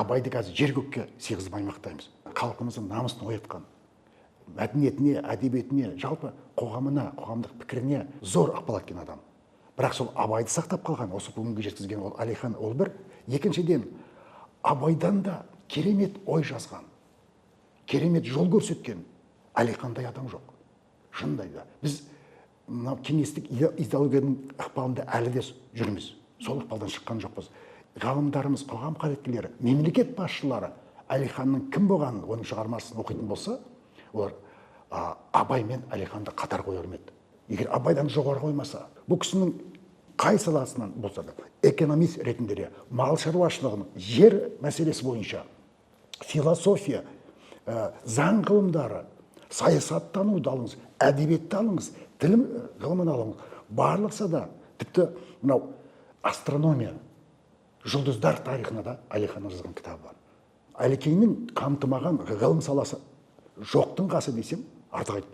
Абайды қазір жер көкке сыйғызбай мақтаймыз. Халқымыздың намысын оятқан, мәдениетіне, әдебиетіне, жалпы қоғамына, қоғамдық пікіріне зор ықпал еткен адам. Бірақ сол Абайды сақтап қалған, осы бүгінге жеткізген ол Әлихан. Ол бір. Екіншіден, Абайдан да керемет ой жазған, керемет жол көрсеткен Әлихандай адам жоқ. Шынында да, біз мынау кеңестік идеологияның ықпалында әлі де жүрміз, сол ықпалдан шыққан жоқпыз. Ғалымдарымыз, қоғам қайраткерлері, мемлекет басшылары Әлиханның кім болғанын, оның шығармасын оқитын болса, олар Абай мен Әлиханды қатар қояр ма еді, егер Абайдан жоғары қоймаса. Бұл кісінің қай саласынан болса да, экономист ретінде де, мал шаруашылығының, жер мәселесі бойынша, философия, заң ғылымдары, саясаттануды алыңыз, әдебиетті алыңыз, тіл ғылымын алыңыз, барлық салада, тіпті мынау астрономия, жұлдыздар тарихына да Әлиханның жазған кітабы бар. Әлекеңнің қамтымаған ғылым саласы жоқтың қасы десем, артық айтпаймын.